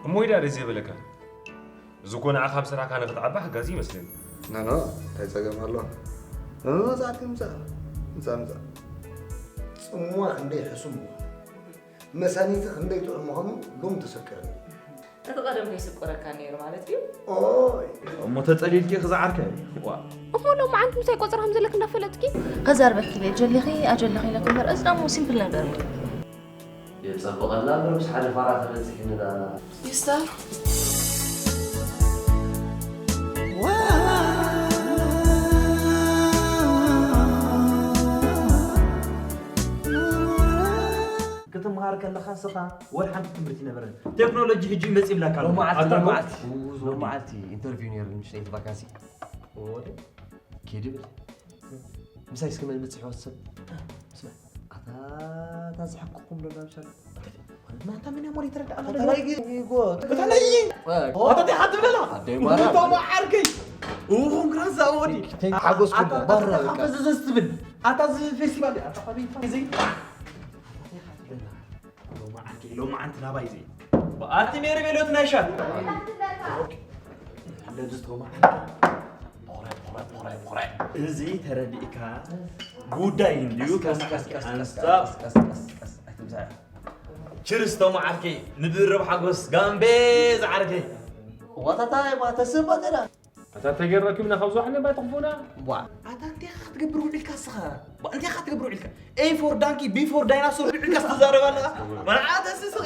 እሞ ኢዳ ደስ የበለካ። እዚ እኮ ንዓኻ ኣብ ስራሕካ ንኽትዓቢ ሓጋዚ ይመስለኒ። ኖ፣ ኖ፣ እንታይ ጸገም ኣሎ? ኖ፣ ኖ፣ መጻእቲ ምጻእ፣ ምጻእ፣ ምጻእ። ጽምዋ ክንደይ ሕሱም ምዃኑ፣ መሳኒቲ ክንደይ ጥዑም ምዃኑ ሎም ተሰከረኒ። እቲ ቀደም ከይስቆረካ ነይሩ ማለት ድዩ? ኦይ። እሞ ተጸሊልኪ ክዝዓርከ? ዋ። እሞ ሎማዓንቲ ምሳይ ቆጸራ ከም ዘለክ እንዳፈለጥኪ? ከዛርበኪ ኢለ ጀሊኺ ኣጀለኺ ኢለክ እምበር፣ እዚ ደሞ ሲምፕል ነገር እዩ። የጸብቐልና እምበር ምስ ሓደ ፋራ ተበጺሕኒ ደኣ። ይስታ። ክትምሃር ከለኻ ንስኻ ወላ ሓንቲ ትምህርቲ ይነበረን። ቴክኖሎጂ ሕጂ ይመጽእ ይብላካ ኣሎ። ሎማዓልቲ፣ ኣታ ሎማዓልቲ፣ ኡ፣ ሎማዓልቲ ኢንተርቪው ነይሩ፣ ምሽ ናይቲ ቫካንሲ። ኦ፣ ደ? ኬድ ይብል። ምሳይ እስከ መን ምጽሑ ወሰብ? ስማ፣ ኣታ፣ ኣታ ዝሕቅኹም ዶ ናብ ሻል? ማታ ምን ያሞር ይተረዳ ኣታ ኣለ። ተለይ ጎ፣ ተለይ። ኦ። ኣታ ዲኻ ትብለላ? ኣደይ ማራ። እቶም ዓርከይ። ኡ፣ ኮንግራ ዛወዲ። ቴንክ ሓጎስ ኣታ፣ ኩሉ ኣታ፣ ባራ ኣታ፣ በቃ። ኣታ፣ እዚ ዘስ ትብል። ኣታ፣ እዚ ፌስቲቫል፣ ኣታ፣ ኻበይ፣ ኻበይ፣ እዚ? ሎማዓንቲ፣ ሎማዓንቲ ናባይ ዘይ። ኣቲ ሜሪ ቤሎት ናይ ሻት። እንደዚ ቶማ። ቦራይ፣ ቦራይ፣ ቦራይ፣ ቦራይ። እዚ ተረዲእካ ጉዳይ እንድዩ። ቀስ፣ ቀስ፣ ቀስ፣ ቀስ፣ ቀስ፣ ቀስ፣ ቀስ፣ ቀስ፣ ቀስ፣ ኣይትብዛሕ። ችርስ ቶማ ዓርከይ፣ ንድርብ ሓጎስ ጋምቤዝ ዓርከይ። ዋታታይ፣ ዋተስብ ባተላ። ኣታ እንተጌርናኩም ኢና ካብ ዝዋሕነ ባይ ተኽፉና። ቧ። ኣታ እንታይ ኢኻ ክትገብር ውዒልካ እስኻ? ቧ፣ እንታይ ኢኻ ክትገብር ውዒልካ? A for donkey, B for dinosaur ውዒልካ ትዛረብ ኣለኻ? መርዓ ተስስቕ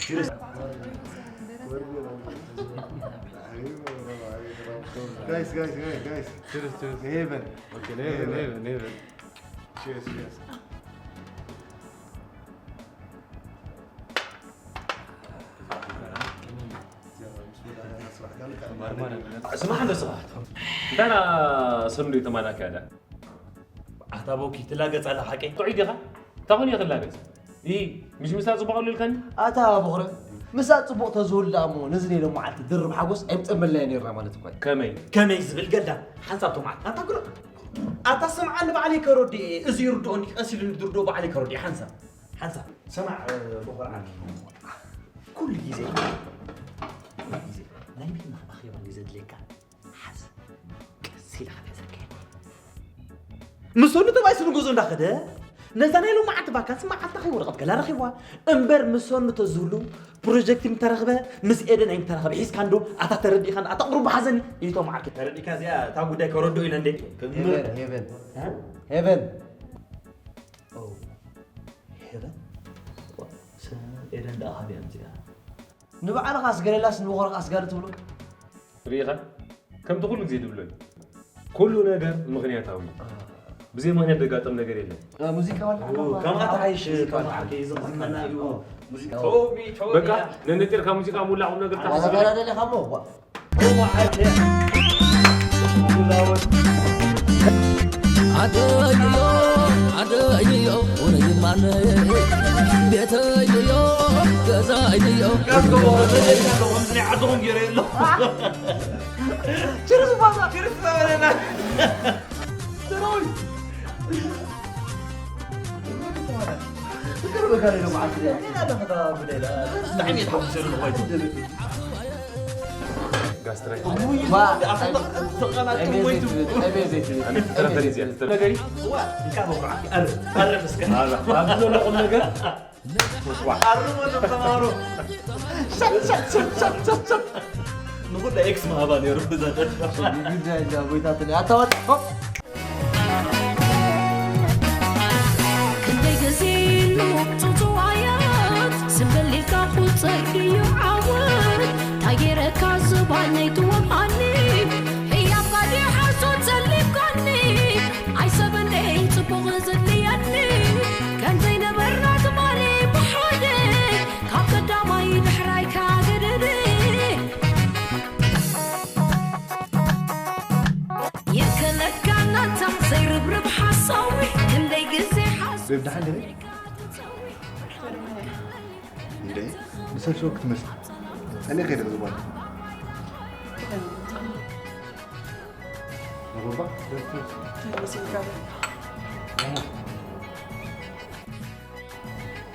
ኢልካ። Guys, guys, guys, guys. Cheers, cheers. Heaven. Okay, heaven, heaven, heaven. Cheers, cheers. ስማዕ እንዶ ስብሓት። እንታና ሰንዱ የተማላካ ያዳ? ኣታ ቦኪ ትላገጽ ኣላ ሓቀይ? ጥዑይ ዲኻ? እንታይ ኾን እየ ክላገጽ? ኢ፣ ምሽ ምሳ ጽቡቕ ኣሎ ኢልካኒ? ኣታ ቦኽረ፣ ምሳ ጽቡቕ ተዝህሉ ደኣ እሞ ነዚ ናይ ሎማዓልቲ ድርብ ሓጎስ ኣይምጸመልናዮ ነይርና ማለት እኮ እዩ። ከመይ? ከመይ ዝብል ገዳ? ሓንሳብ ቶማዓት። ኣታ ግሮ-፣ ኣታ ስምዓ ንባዕለይ ከረድእ እየ። እዚ ይርድኦኒ፣ ቀስ ኢሉ ንድርድኦ ባዕለይ ከረድእ እየ። ሓንሳብ፣ ሓንሳብ። ስማዕ፣ እ፣ ቦኽረ ዓርከይ። ኩሉ ግዜ፣ ኩሉ ግዜ ናይ ቤትና ኣኼባ እዩ ዘድልየካ። ሓዝ። ቀስ ኢልካ ተዘከየኒ። ምስ ወዲ ተባይ ስንጎዞ እንዳኸደ፣ ነዛ ናይ ሎማዓንቲ ቫካንሲ መዓልታ ከይወረቐት ገላ ረኺብዋ። እምበር ምስ ወዲ ተዝህሉ ፕሮጀክት ምተረኽበ፣ ምስ ኤደን ኣይምተረኸበ። ሒዝካ እንዶ፣ ኣታ ተረዲእካ እንዶ፣ ኣታ ቁሩብ ሓዘኒ። ኢቶ መዓልቲ ተረዲእካ እዚኣ፣ እታ ጉዳይ ከረድኦ ኢለ እንዴ? ሄቨን፣ ሄቨን። እ? ሄቨን። ኦ፣ ሄቨን? ዋ፣ ሰ-፣ ኤደን ደኣ ካበይ ኣምጺኣ? ንባዕልኻስ ገለላስ ንቦኸርኻስ ጋል ትብሎ? ርኢኻ? ከምቲ ኩሉ ግዜ ዝብሎ እዩ። ኩሉ ነገር ምኽንያታዊ እዩ። ብዘይ ምኽንያት ዘጋጥም ነገር የለን። እ፣ ሙዚቃ ዋላ ኦ፣ ዓላማ። ከምኣ ተሓይሽ፣ ሙዚቃ ከምኣ ዋላ ዓላማ። ከይዘኽመና እዩ። ኦ። ሙዚቃ። ኦ። ቶሚ፣ ቶሚ። በቃ፣ ነንጢርካ ሙዚቃ ምውላዕ ቁም ነገር ዋላ ጥራሕ ስለ ጋላ ደሊኻ እሞ፣ ዋ። ኦ፣ ዓርከይ። ኣደይዮ፣ ኣደይዮ፣ ወረይ ማነ፣ ቤተይዮ፣ ገዛይዮ። ካስኮ፣ ከምዚ ናይ ዓድኹም ገይረ የሎ። ችርስ ባዛ። ችርስ ተበለና። ሰራዊት። ቅርብ ካለ ነው ማለት ነው። ሌላ ነው ፈታ ብሌላ። ብጣዕሚ እየ ተሓጒሰሉ፣ ንኽባይቱ። ጋስትራይት። ዋ፣ ኣታ ተቐናጢ ጠሜ ሞይቱ። ዘይትብል፣ ጠሜ ዘይትብል። ኣነ ፍጥረት ደረጃ፣ ፍጥረት። ነገሪ። ዋ፣ እንካ በኩራ። ኣረ፣ ኣረ፣ እስከ። ኣረ፣ ኣብዚ ዘሎ ቁም ነገር። ዋ። ኣርሞ ነው ተማሩ። ሸት፣ ሸት፣ ሸት። ንኹዳ ኤክስ ማሃባ ነይሩ ብዛ ደርፋ። ጉዳይ እዛ ጎይታትን ኣታዋት። ክንደይ ግዜ ኢሉ ጽውጽዋያት፣ ዝም በል ኢልካ ቁጽር እዩ ዓወት። እንታይ ገይረካ ዝባነይ ትወቕዓኒ፣ ህያብካ ድዩ ሓሶት ዘሊብካኒ? ኣይ ሰብ እንደ ጽቡቕ ዘድልየኒ፣ ከም ዘይነበርና ትማሊ ብሓደ፣ ካብ ቀዳማይ ድሕራይ ካገደደ። ይከለካ ናታ ዘይርብርብ ሓሳዊ፣ ክንደይ ግዜ ሓስ-፣ ቤብ ደሓን ደበይ? እንዴ፣ ንሰብ ሾክ ትመስል። እኔ ከይደ ዝባል። መጎባ?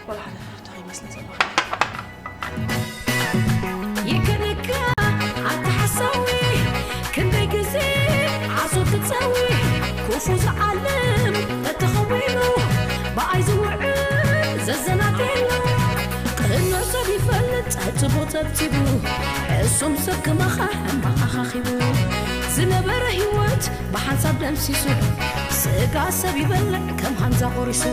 ወላ ሓደ ፍርዲ ከይመስል ዘሎ። ይከነካ ኣታ ሓሳዊ፣ ክንደይ ግዜ ዓሶ ክትጸዊ፣ ክፉ ዝዓልም ተተኸዊኑ፣ ብኣይ ዝውዕል ዘዘናግዕ የሎ። ቅኖ ሰብ ይፈልጥ ጸብጽቡ ጸብጺቡ፣ ሕሱም ሰብ ከማኻ ሕማቕ ኣኻኺቡ። ዝነበረ ህይወት ብሓንሳብ ደምሲሱ፣ ስጋ ሰብ ይበልዕ ከም ሃንዛ ቆሪሱ።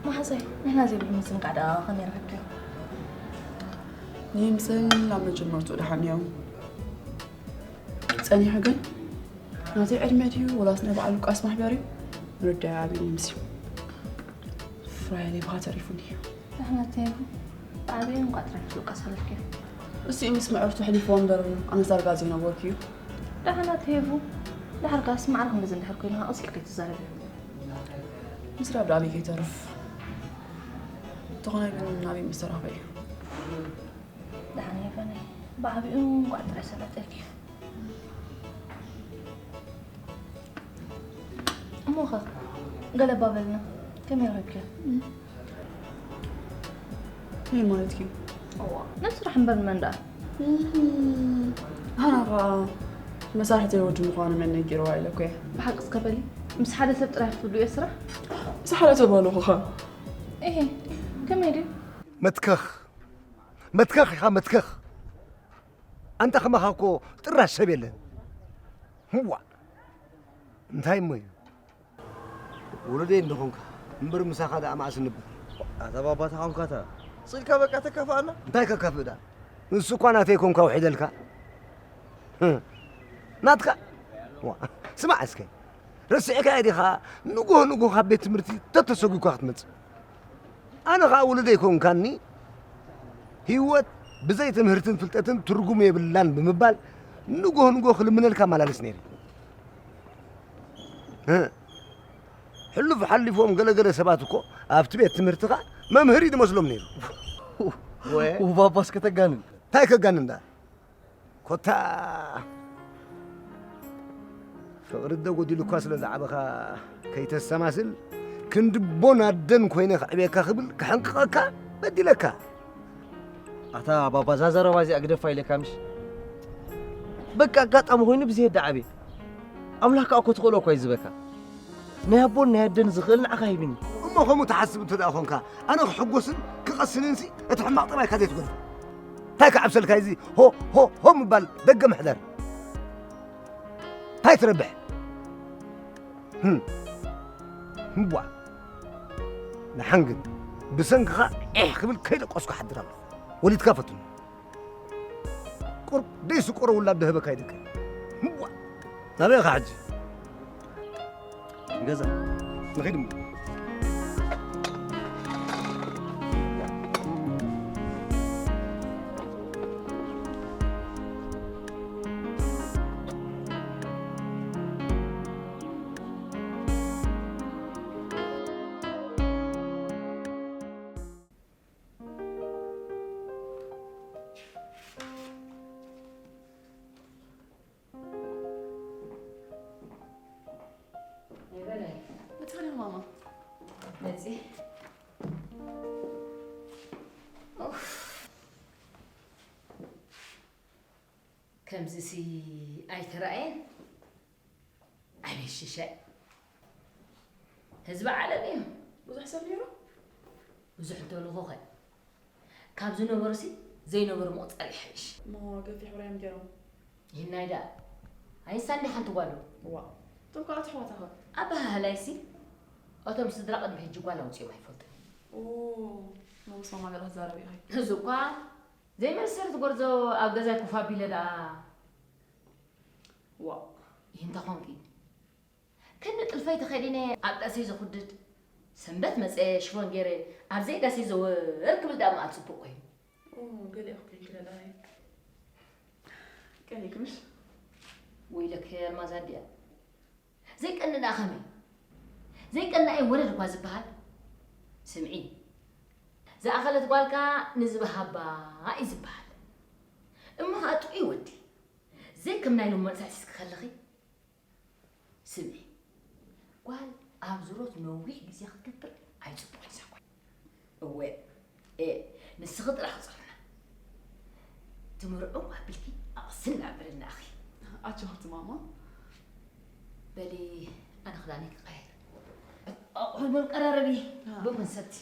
መሓዛይ፣ ንሕና ዘይብሉ ምዝንጋዕ ደኣ ከመይ ረኺብክዮ? ይምስል ናብ መጀመርትኡ ደሓን እዮም። ጸኒሑ ግን ናተይ ዕድመ ድዩ ወላስ ናይ በዓል ሉቃስ ማሕበር እዩ? ምርዳእ ኣብዩኒ ምስ እዩ። ፍራይለይ ብኻ ተሪፉኒ እዩ። ደሓና ተይቡ። ብዓብዩ እንኳዕ ጥራይ ምስ ሉቃስ ሓለፍክዮ። እሱ ምስ ምዕርቱ ኣሕሊፍዎ እምበር ኣነስ ዳርጋ ዘይነበርኩ እዩ። ደሓና ተይቡ። ድሓር ከኣስ ማዕረ ክንድዚ እንድሕር ኮይንካ ቀስ ኢልካ ኣይትዛረብ እዩ። ምስራብ ደኣበይ ከይተርፍ። እንተኾነ ግን ናበይ ምስ ተረኽበ እዩ። ደሓን ሄቨነይ፣ ብዓቢኡ እንቋዕ ጥራይ ሰላጠልኪ። እሞኸ፣ ገለ እባ በልና፣ ከመይ ረኪብክዮ? እንታይ ማለት እዩ? እዋ፣ ናብ ስራሕ እምበር ንመን ደኣ? እህ፣ ኣነ ኸኣ መሳርሕተይ ወዲ ምዃኑ መን ነጊርዋ ኢለ እኮ እየ። ብሓቂ እስከ በሊ፣ ምስ ሓደ ሰብ ጥራይ ክትህሉ እየ ስራሕ? ምስ ሓደ ተባልኹ ኸ? እሄ፣ ከመይ ድዩ? መትከኽ፣ መትከኽ ኢኻ መትከኽ። ኣንታ ከማኻ እኮ ጥራሽ ሰብ የለን። ህዋ፣ እንታይ እሞ እዩ? ወለደይ እንዶ ኾንካ እምበር ምሳኻ ደኣ መዓስ ንበር? ኣታ ባባ ተኾንካታ፣ ስኢልካ በቃ ተካፍኣና? እንታይ ከካፍእ ደኣ? ንሱ እኳ ናተይ ኮንካ ውሒደልካ። ህም። ናትካ? ዋ፣ ስማዕ እስከ። ረሲዕካዮ ዲኻ ንጉህ ንጉህ ካብ ቤት ትምህርቲ ተተሰጒግካ ክትመጽእ? ኣነ ኸኣ ውሉደይ ኮንካኒ፣ ህይወት ብዘይ ትምህርትን ፍልጠትን ትርጉም የብላን ብምባል ንጉህ ንጉህ ክልምነልካ እመላለስ ነይረ። እ፣ ሕሉፍ ሓሊፎም ገለ ገለ ሰባት እኮ ኣብቲ ቤት ትምህርትኻ መምህር እዩ ዝመስሎም ነይሩ። ወ- ውባባስ ከተጋንን። እንታይ ከጋንን ደኣ? ኮታ ፍቕሪ እደ ጎዲሉካ ስለ ዝዓበኻ ከይተሰማስል፣ ክንዲ ቦን ኣደን ኮይነ ከዕብየካ ክብል ክሕንቅቐካ በዲለካ። ኣታ ባባ፣ እዛ ዘረባ እዚኣ ግደፋ ኢለካ ምሽ? በቃ ኣጋጣሚ ኮይኑ ብዝሄድ ደዓብየ። ኣምላኽ ከኣ እኮ ትኽእሎ እኳ እዩ ዝበካ። ናይ ኣቦን ናይ ኣደን ዝኽእል ንዓኻ ሂብኒ። እሞ ከምኡ ትሓስብ እንተ ደኣ ኾንካ፣ ኣነ ክሕጎስን ክቐስንን ሲ እቲ ሕማቕ ጠባይካ ዘይትጎድል። እንታይ ክዓብሰልካ እዚ ሆ ሆ ሆ ምባል ደገ ምሕደር? እንታይ ትረብሕ? ህም። ህምቧ። ደሓን ግን ብሰንክኻ ዒሕ ክብል ከይደቀስኩ ሓድር ኣለኹ። ወሊድካ ፈትኑ። ቁርብ ደይስቆሮ ውላድ ደህበካ ይደቀ። ህምቧ። ናበይ ኢኻ ሕጂ? ገዛ። ንኺድ እሞ። መጻኒ ማማ። መጺ። ኡፍ። ከምዚሲ ኣይተራእየን። ኣቤት ሽሻይ። ህዝቢ ዓለም እዩ። ብዙሕ ሰብ ነይሩ? ብዙሕ እንተበልኹኸ፣ ካብ ዝነበሩሲ ዘይነበሩ ምቕጻል ይሓይሽ። እሞ ገፊሕ ውራዮም ገይሮም? ይህናይ ደኣ። ኣይንሳን ዲ ሓንቲ ጓሉ? እዋ። እቶም ካልኦት ኣሕዋታኸ? ኣበሃህላይሲ፣ እቶም ስድራ ቅድሚ ሕጂ ጓል ኣውጺኦም ኣይፈልጡን። ኦ፣ ኖ፣ ስማማ ገለ ክዛረብ ኢኺ። እዚ እኳ ዘይመሰረት ጎርዞ ኣብ ገዛይ ኮፍ ኣቢለ ደኣ። ዋእ። ይህ እንተ ኾንኪ፣ ከነ ጥልፈይ ተኸዲነ ኣብ ዳሰይ ዘኹድድ፣ ሰንበት መጸ ሽፎን ገይረ ኣብ ዘይዳሰይ ዘወር ክብል ደኣ መኣ ጽቡቕ ኮይኑ። ኦ፣ ገለ እኮ ይግረዳ እየ። ቀኒክምሽ? ወይለክ ኣልማዝ ኣዲኣ። ዘይቀንእ ደኣ ከመይ? ዘይቀንእ ወለድ እኳ ዝበሃል። ስምዒ፣ ዝኣኸለት ጓልካ ንዝበሃባ እዩ ዝበሃል። እሞ ኸኣ ጥዑይ ወዲ፣ ዘይከም ናይ ሎሚ መንእሰያት ሒዝኪ ከለኺ፣ ስምዒ፣ ጓል ኣብ ዝሮት ነዊሕ ግዜ ክትገብር ኣይጽቡቕን እያ ጓል። እወ፣ ኤ፣ ንስኺ ጥራሕ ክጸርፍና። ትምርዑ ኣቢልኪ ኣቕስን እናበለና ኣኺ። ኣጆኺ ማማ። በሊ፣ ኣነ ክዳነይ ክቐይር። ኣቑሑ መቀራረቢ፣ አ። ቡን ክንሰቲ።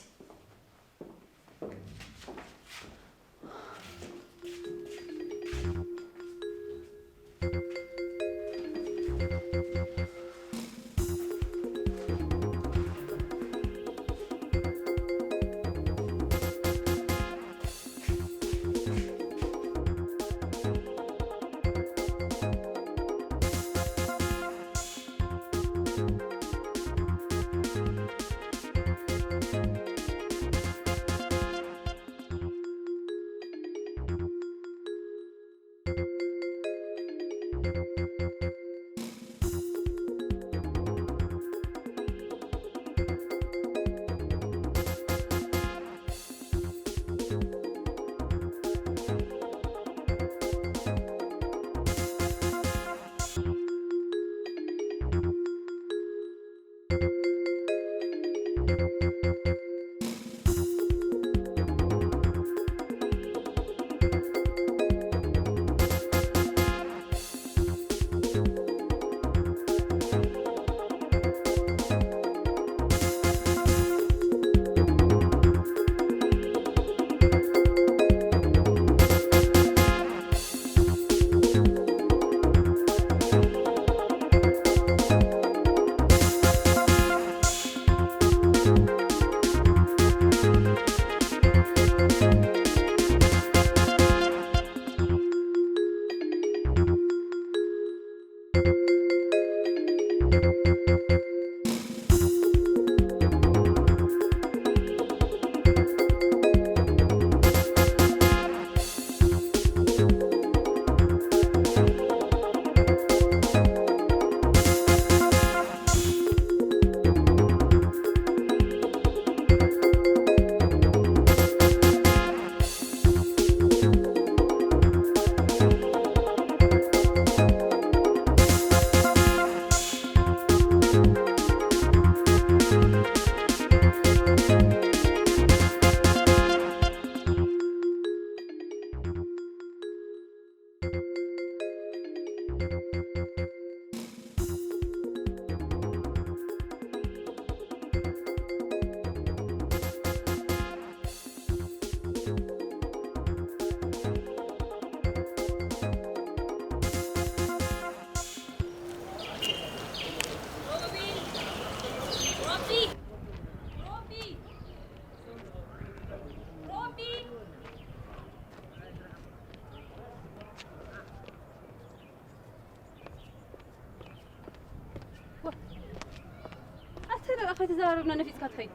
ኣታ ደኣ ከይተዘራረብና ነፊጽካ ትኸይድ።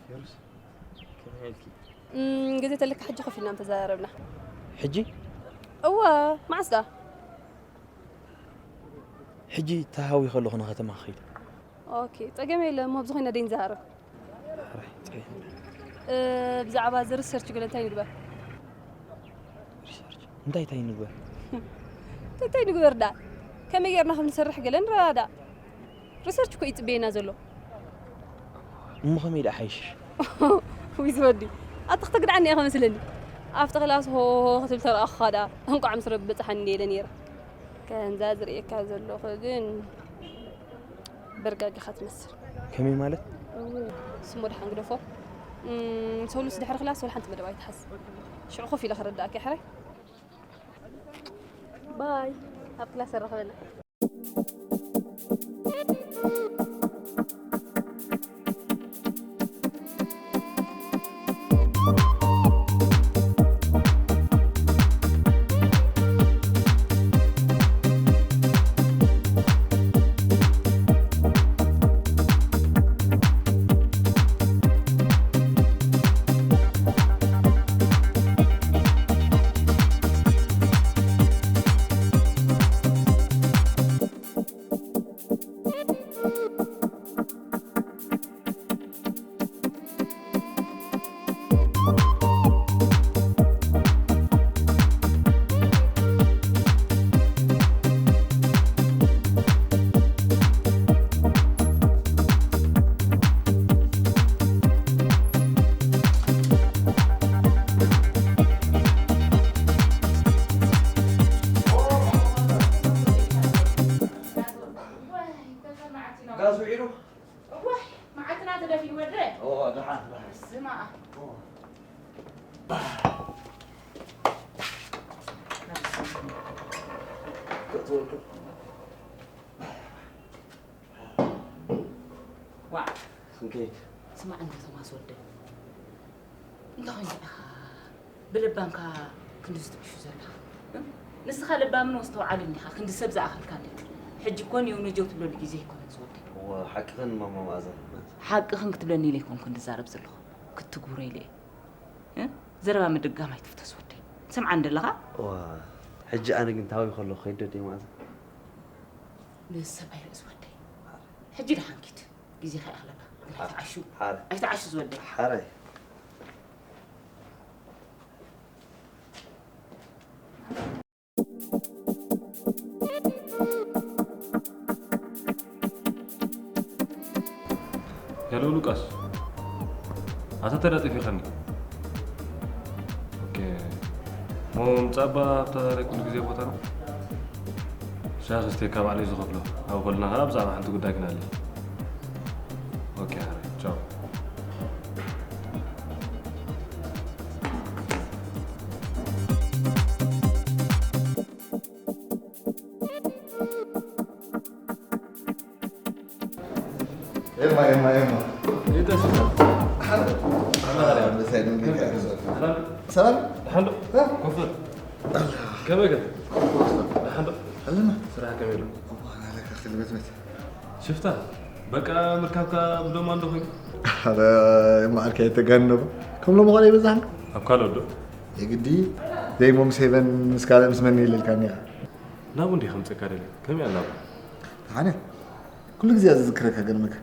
ፌሩስ፣ ከመይ ኢልኪ? እም፣ ግዜ ተለካ ሕጂ ኮፍ ኢልና ምተዘራረብና። ሕጂ? እወ፣ መዓስ ደኣ? ሕጂ ተሃዊ ከለኹ ንከተማ ክኸይድ። ኦኬ፣ ጸገም የለን፣ እሞ ኣብዚ ኮይና ደይ ንዘራረብ። ሕራይ፣ ጸገም የለን። እ፣ ብዛዕባ እዚ ሪሰርች ገለ እንታይ ንግበር? ሪሰርች? እንታይ እንታይ ንግበር? እንታይ እንታይ ንግበር ደኣ? ከመይ ጌርና ከም ንሰርሕ ገለ ንረዳዳእ። ሪሰርች እኮ እዩ ዝጽበየና ዘሎ። እሞ ከመይ ደኣ ሓይሽሽ? ውይ ዝወዲ፣ ኣታ ክተግድዓኒ ኢኻ መስለኒ። ኣብቲ ክላስ ሆ ሆ ክትብል ተረኣኹኻ ደኣ፣ እንቋዕ ምስ ረቢ በጻሓኒ ኢለ ነይረ። ከምዛ ዝርእየካ ዘለኹ ግን በርጋጊኻ ትመስል። ከመይ ማለት? እው፣ ስሙ ደሓን ግደፎ። እም፣ ሰሉስ ድሕሪ ክላስ ወላ ሓንቲ መደብ ኣይትሓዝ። ሽዑ ኮፍ ኢለ ከረዳእካ፣ ሕራይ? ባይ። ኣብ ክላስ ኣራኽበና። ተደፊን ወድረ። ኦ፣ ደሓን፣ ደሓን። ስማ። ኦ። ዋ። ክንከይድ። ስማዕ እንዶ ቶማስ ወደይ። እንታይ ኾይንካ ኢኻ ብለባምካ ክንዲ ዝጥቅሹ ዘለኻ? እ? ንስኻ ለባምን ወስተውዓልን ኢኻ፣ ክንዲ ሰብ ዝኣኸልካ እንዴ። ሕጂ እኮ ኒው ነጀው ትብለሉ ግዜ ኣይኮነን ዝወደይ። እወ፣ ሓቅኽን ማማ መኣዛ። ሓቅኽን ክትብለኒ ኢለ ኣይኮንኩን ዝዛረብ ዘለኹ። ክትጉረ ኢለ እየ። እ? ዘረባ ምድጋም ኣይትፍተስ ወደይ። ትሰምዓኒ ደለኻ? እዋ፣ ሕጂ ኣነ ግን ታበይ ከለኹ ከይዶ ድየ መኣዛ? ንሰብ ኣይርእስ ወደይ። ሕጂ ደሓን ኪድ። ግዜኻ ይኣኽለካ። ግን ኣይትዓሹ። ሓረ። ኣይትዓሹ ዝወደይ። ሓረ። ሄሎ ሉቃስ፣ ኣታ ተዳጢፊኻኒ። ኦኬ፣ ሞ ምጻባ ኣብታ ናይ ኩሉ ግዜ ቦታ ነው። ሻሂ ክስቴ ካብ ባዕለይ ዝኸፍሎ። ኣብ ኮልና ከኣ ብዛዕባ ሓንቲ ጉዳይ ክነሊ። ኦኬ፣ ሓራይ፣ ቻው። ኤማ ኤማ ኤማ። ሰላም። ደሓን ዶ? ኮፈር። ደሓን ዶ? ኣለና። ስራሕ ከመይ ኣሎ? ሽፍታ በቃ ምርካብካ ብዶማ እንዶ ኮይኑ። ኧረ መዓልካ የተጋነቡ ከም ሎሚ ኾነ ይበዛሕን። ኣብ ካልኦት ዶ? የግዲ ዘይሞ ምስ ሄቨን ምስ ካልእ ምስ መን ኢለ ኢልካኒ ኢኻ። ናቡ እንዲኻ ምጸካ ደለ ከመይ ኣላ? ደሓነ ኩሉ ግዜ እያ ዝዝክረካ ገርመካ።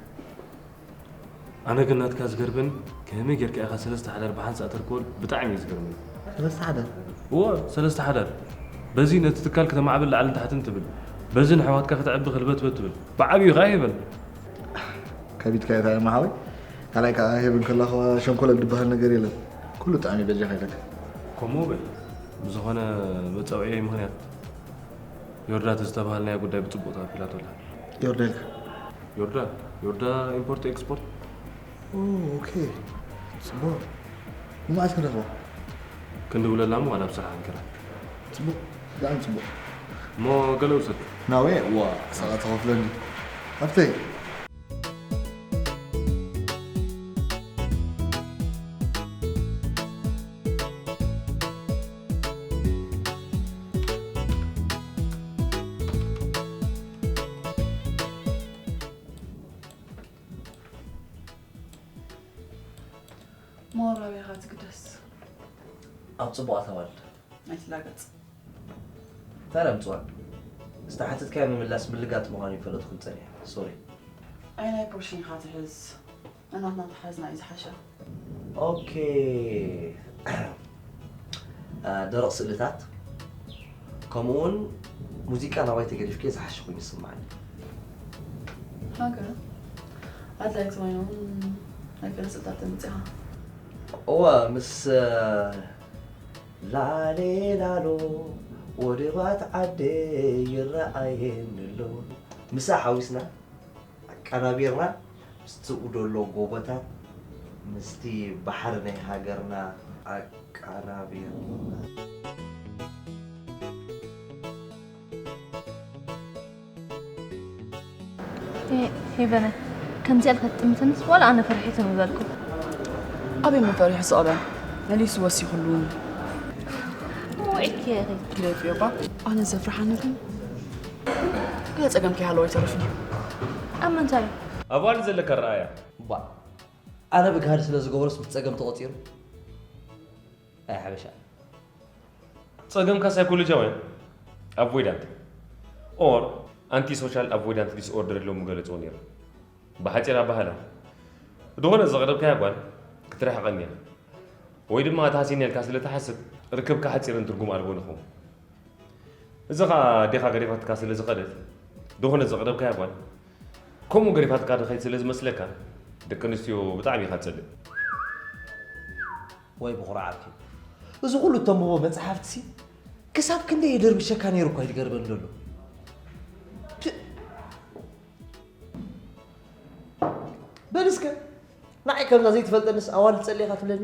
ኣነ ግን ናትካ ዝገርመኒ ከመይ ጌርካ ኢኻ ሰለስተ ሓዳር ብሓንሳእ ተርክቦ ብጣዕሚ እዩ ዝገርመኒ። ሰለስተ ሓዳር? እወ ሰለስተ ሓዳር በዚ ነቲ ትካል ክተማዕብል ላዕልን ታሕትን ትብል በዚ ንሕዋትካ ከተዕቢ ክልበትበት ትብል ብዓብዩ ከኣ ይበል። ከቢድካ እታ እማ ሓወይ ካልኣይ ከዓ ሄብን ከላኹ ሸንኮለል ዝበሃል ነገር የለን ኩሉ ጥዕሚ በጃኻ ኢለካ። ከምኡ በል ብዝኾነ መጸውዒየይ ምኽንያት ዮርዳት ዝተባህልናያ ጉዳይ ብጽቡቕ ተቐቢላቶ ኣላ። ዮርዳ ኢልካ? ዮርዳ ዮርዳ ኢምፖርት ኤክስፖርት። ኦኬ ጽቡቕ ንመዓስ ክንረኽባ? ክንድውለላ እሞ ዋላ ኣብ ስራሕ ንከዳ። ጽቡቕ ብጣዕሚ ጽቡቕ። እሞ ገለ ውሰድ። ናወ ዋ ሳቓ ተኸፍለኒ ሃብተይ። ሞራዊኻ ትግደስ ኣብ ጽቡቓት ኣዋልድ ኣይትላገጽ። እንታይ ለምጽዋን ዝተሓተትካዮ ምምላስ ምልጋጥ ምዃኑ ይፈለጥኩን ጸኒሐ ሶሪ። ኣይ ናይ ፖርሽን ኢኻ ትሕዝ እናትና ተሓዝና እዩ ዝሓሸ። ኦኬ ደረቕ ስእልታት ከምኡውን ሙዚቃ ናባይ ተገዲፍክዮ ዝሓሸ ኮይኑ ይስምዓኒ። ሃገር ኣድላይቲ ኮይኖም ናይ ገለ ስእልታት ተምፂኻ። እወ ምስ ላሌ ላሎ ወደባት ዓደይ ይረኣየኒ ኣሎ ምሳ ሓዊስና ኣቀናቢርና ምስቲ ደሎ ጎቦታት ምስቲ ባሕሪ ናይ ሃገርና ኣቀናቢርና። ሄቨነ ከምዚኣ ኢልካ ትጥምተንስ ዋላ ኣነ ፈሪሐ ተምበልኩ። ኣበይ ሞ ፈሪሑ ስቕበል መሊሱ ወሲኹሉ። ወይ ኬሪ ክለፍዮባ ኣነ ዘፍርሓኒ ግን ገለ ጸገም ከይሃለዎ ኣይተርፍን እዩ። ኣብ ምንታይ እዩ? ኣብ ባዕሉ ዘለካ ኣረኣእያ። ባ ኣነ ብግሃድ ስለ ዝገበሮስ ምስ ጸገም ተቖጺሩ? ኣይ ሓበሻ። ጸገምካ ሳይኮሎጂያዊ ኣቮይዳንት ኦር ኣንቲ ሶሻል ኣቮይዳንት ዲስኦርደር ኢሎም ምገለጽዎ ነይሮም። ብሓጺር ኣባህላ ዝኾነ ዘቕረብካያ ጓል ክትርሕቐኒ እያ ወይ ድማ ትሃስየኒ ኢልካ ስለ ትሓስብ ርክብካ ሓጺርን ትርጉም ኣልቦ ንኸውን። እዚ ኸኣ ኣዴኻ ገዲፋትካ ስለ ዝኸደት ዝኾነ ዘቕረብካያ ጓል ከምኡ ገዲፋትካ ትኸይድ ስለ ዝመስለካ ደቂ ኣንስትዮ ብጣዕሚ ኢኻ ትጸልእ። ወይ ብኹርዓት እዩ እዚ ኩሉ እተንብቦ መጽሓፍትሲ ክሳብ ክንደይ የደርብሸካ ነይሩ እኳ እዩ ዝገርመኒ ዘሎ። ፕእ! በል እስከ ንዓይ ከምዛ ዘይትፈልጠንስ ኣዋልድ ጸሊእኻ ትብለኒ?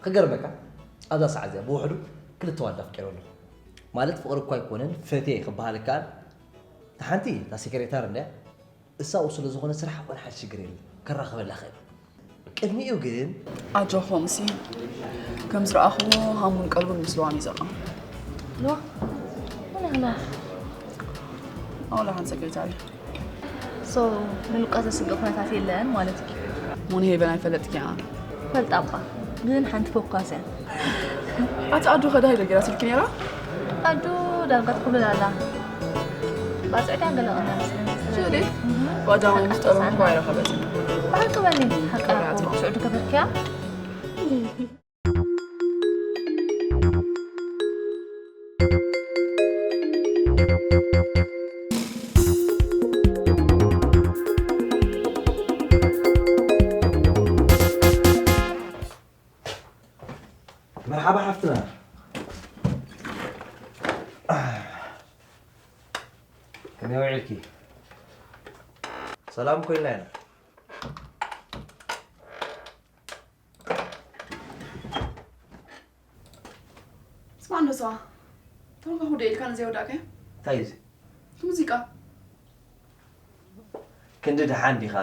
ክገርመካ፣ ኣብዛ ሰዓት እዚኣ ብውሕዱ ክልተ ኣዋልድ ኣፍቂረ ኣለኹ። ማለት ፍቕሪ እኳ ኣይኮነን፣ ፈትየ ክበሃል ይከኣል። እታ ሓንቲ እታ ሴክሬታር እንድያ፣ እሳኡ ስለ ዝኾነ ስራሕ ኮነ ሓንቲ ሽግር የለን፣ ከራኽበላ ይኽእል። ቅድሚኡ ግን ኣጆኹም ሲ፣ ከም ዝረኣኹዎ ሃሙን ቀልቡን ምስ ለዋም እዩ ዘሎ። ኖ፣ ምን ያህል? ኣውላ ሓንሰ ገይታሪ። ሶ፣ ንሉቃስ ዘስግእ ኩነታት የለን ማለት እዩ። ሙን ሄበን ኣይፈለጥኪ እያ። ፈልጣ እባ፣ ግን ሓንቲ ፎካስ እያ። ኣቲ ኣዱ ከዳይ ዶ ገይራ ስልኪ ነይራ? ኣዱ ዳርጋ ትኩብልል ኣላ። ባጽዕዳ ገለ ቐና መስለኒ። ሽእዲ? ዋዳ ወይ ምስ ጠበም እኳ ኣይረኸበትን። ብሓቂ በሊ፣ ሓቂ ክብራት እያ። ሽዑ ዶ ከበርክያ? መርሓባ ሓፍትና። ከመይ ውዒልኪ? ሰላም ኮይና ኢና። ስማዕ እንዶ ሰባ፣ ተወጋኹ ዶ ኢልካ ነዘይ ወዳእካዮ? እንታይ እዩ እዚ? እቲ ሙዚቃ። ክንዲ ደሓን ዲኻ?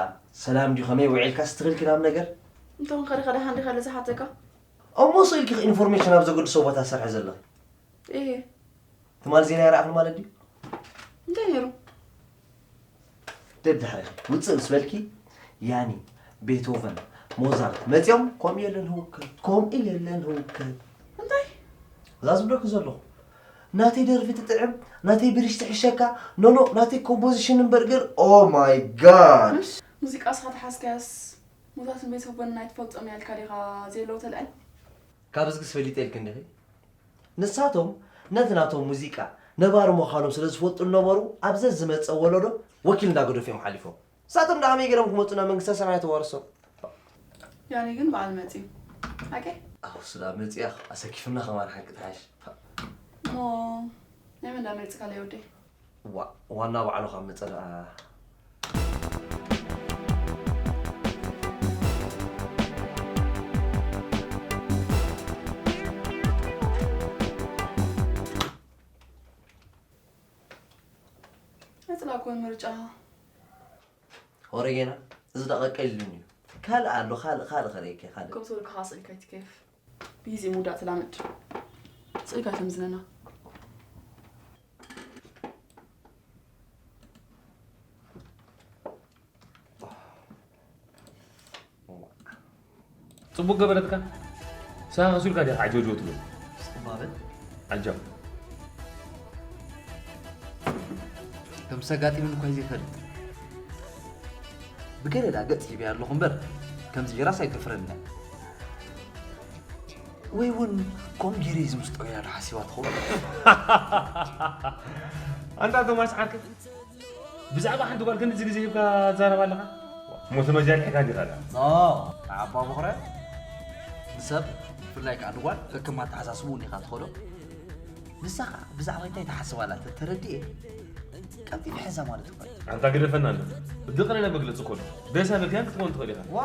ሰላም ድዩ? ከመይ ውዒልካ? ስትኽልኪ ናብ ነገር? እንተኾንካ ዲኻ ደሓን ዲኻ ኢለ ዝሓተካ? እሞ ስኢልኪ ኢንፎርሜሽን ኣብ ዘገድሶ ቦታ ትሰርሒ ዘለኺ? እሄ። ትማል ዜና ይረኣኽን ማለት ድዩ? እንታይ ነይሩ? ደድሕሪ ውፅእ ምስ በልኪ ያኒ፣ ቤትሆቨን፣ ሞዛርት መፂኦም ከምኡ የለን ህውከት፣ ከምኡ የለን ህውከት። እንታይ? እዛ ዝብለኪ ዘለኹ። ናተይ ደርፊ ትጥዕም፣ ናተይ ብሪሽ ትሕሸካ፣ ኖኖ፣ ናተይ ኮምፖዚሽን እምበር ግን፣ ኦ ማይ ጋድ። ምሽ፣ ሙዚቃ እስኻ ተሓዝካያስ፣ ሞዛርትን ቤትሆቨን ናይ ትፈልጦም እያ ኢልካ ዲኻ ዘየለዉ ተልዕል? ካብ እዝግስ ፈሊጠ ኢልኪ እንዲኺ? ንሳቶም ነቲ ናቶም ሙዚቃ ነባሪ ምዃኖም ስለ ዝፈልጡ ዝነበሩ፣ ኣብ ዘዝመጸ ወለዶ ወኪል እንዳገደፉ እዮም ሓሊፎም። ንሳቶም ደኣ ከመይ ገይሮም ክመጹ ናብ መንግስተ ሰማይ ተዋርሶም? ያኔ ግን በዓል መጺኡ። ሓቀይ? ኣው ስዳ መጺኣ ኣሰኪፍና ከማን ሓቂ ትሓሽ። እሞ ናይ መን ደኣ መሪጽካለይ ወደይ? ዋ-፣ ዋና ባዕሉ ካብ መጸ ደኣ። ኣጽላእኩ ምርጫ። ኦረጌና፣ እዚ ደኣ ቀቀል ኢሉኒ እዩ። ካልእ ኣሎ፣ ካልእ፣ ካልእ ከርእየኪ፣ ካልእ። ከምቲ ወልካ ስእልካ ይትከፍ። ብግዜ ምውዳእ ትላመድ። ስእልካ ተምዝነና። ጽቡቅ ገበረትካ። ሳኻ ከሲልካ ዲኻ ዓጀውጀው ትብል? ጽቡቅ በል። ዓጀው። ከም ዝተጋጢሙኒ እኳ እዩ ዘይፈልጥ። ብገለ ደኣ ገጽ ሂበያ ኣለኹ እምበር፣ ከምዚ ጌራስ ኣይደፍረኒ። ወይ እውን ከምኡ ገይረ እዩ ዝምስጦ ኢላ ዶ ሓሲባ ትኸውን? ኣንታ ቶማስ ዓርከይ፣ ብዛዕባ ሓንቲ ጓል ክንድዚ ግዜ ሂብካ ትዛረብ ኣለኻ? እሞ ተመጃሊዕካ ዲኻ ደኣ? ኖ፣ ኣባ ቦኽረ፣ ንሰብ ብፍላይ ከኣ ንጓል ከከም ኣተሓሳስብኡ እንዲኻ ትኸዶ። ንሳ ኸኣ ብዛዕባ እንታይ ትሓስብ ኣላ ተተረድኤ፣ ቀልጢፈ ሕዛ ማለት እኳ እዩ። ኣንታ ግደፈና እንዶ። ብቐሊል መግለጺ እኮ ኣሎ። ደስ ኣይበልካን ክትኮን ትኽእል ኢኻ። ዋ!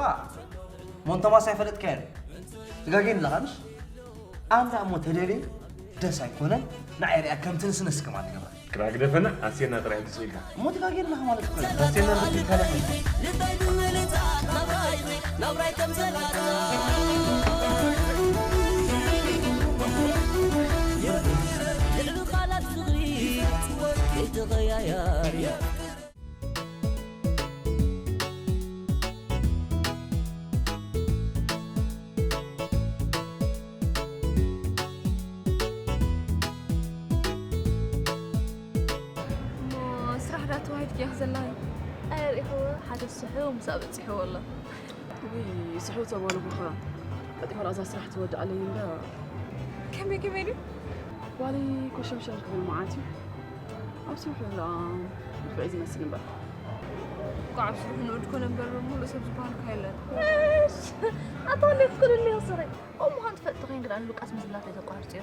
ሞንቶማስ ኣይፈለጥካዮን። ትጋጌን ኣለኻ ምሽ? ኣንዳ እሞ ተደልየ ደስ ኣይኮነን። ንዓይ ሪኣ ከም ትንስንስ ከማን ትገብራ። ክራ ግደፈና፣ ኣስየና ጥራይ ትጽኡ ኢልካ። እሞ ትጋጌን ኣለኻ ማለት እኮ እዩ። ኣስየና ትጽኡ ኢልካ። ልባይ ብምልጻ ናብራይ ናብራይ ከም ዘላታ። ልዕሊ ቃላት ፍቕሪ ዘይተቐያያር። እሞ ስራሕ ዳ ተዋሂድኪ ኢኺ ዘለኺ? ኣየርኢኽዎ፣ ሓደ ስሑው ምሳእ በጺሕዎ ኣሎ። ውይ፣ ስሑው ተበልኩኻ። ቀልጢፋ እዛ ስራሕ ትወድኣለይ እምበር። ከመይ፣ ከመይ ድዩ? ዋለይ ኮሸምሸም ክብል መዓት እዩ። ኣብ ስርሑ ደኣ ንፉዕ ዝመስል እምበር። እኮ ኣብ ስርሑ ንኡድ ኮነ እምበር፣ ሙሉእ ሰብ ዝበሃል እኮ የለን። እሽ፣ ኣታ እንዴት ትኩልኒ ይኽስረይ? እሞ ሃን ትፈልጥ ተኾይንኪ ደኣ ንሉቃስ ምዝላፍ ኣይተቋርጽዮ።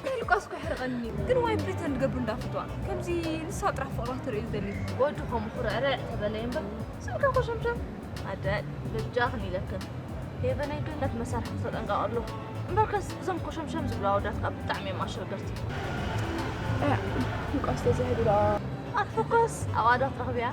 ናይ ሉቃስ እኮ ይሕርቐኒ። ግን ዋይ ፕሪተንድ ገብር እንዳፈትዋ። ከምዚ ንሳ ጥራሕ ፍቕራ ተርእዩ ዝደሊ። ወዲ ከምኡ ኩርዕርዕ ተበለይ እምበር፣ ስምካ ኮሸምሸም። ኣደ በጃኽን ኢለክን ሄቨነይ ግን ነት መሳርሒ ተጠንቀቐሉ። እምበርከስ እዞም ኮሸምሸም ዝብሉ ኣወዳት ካብ ብጣዕሚ እዮም ኣሸገርቲ። እንቋስ ተዘህድራ ኣትፈኮስ ኣዋዳት ረኽብያ።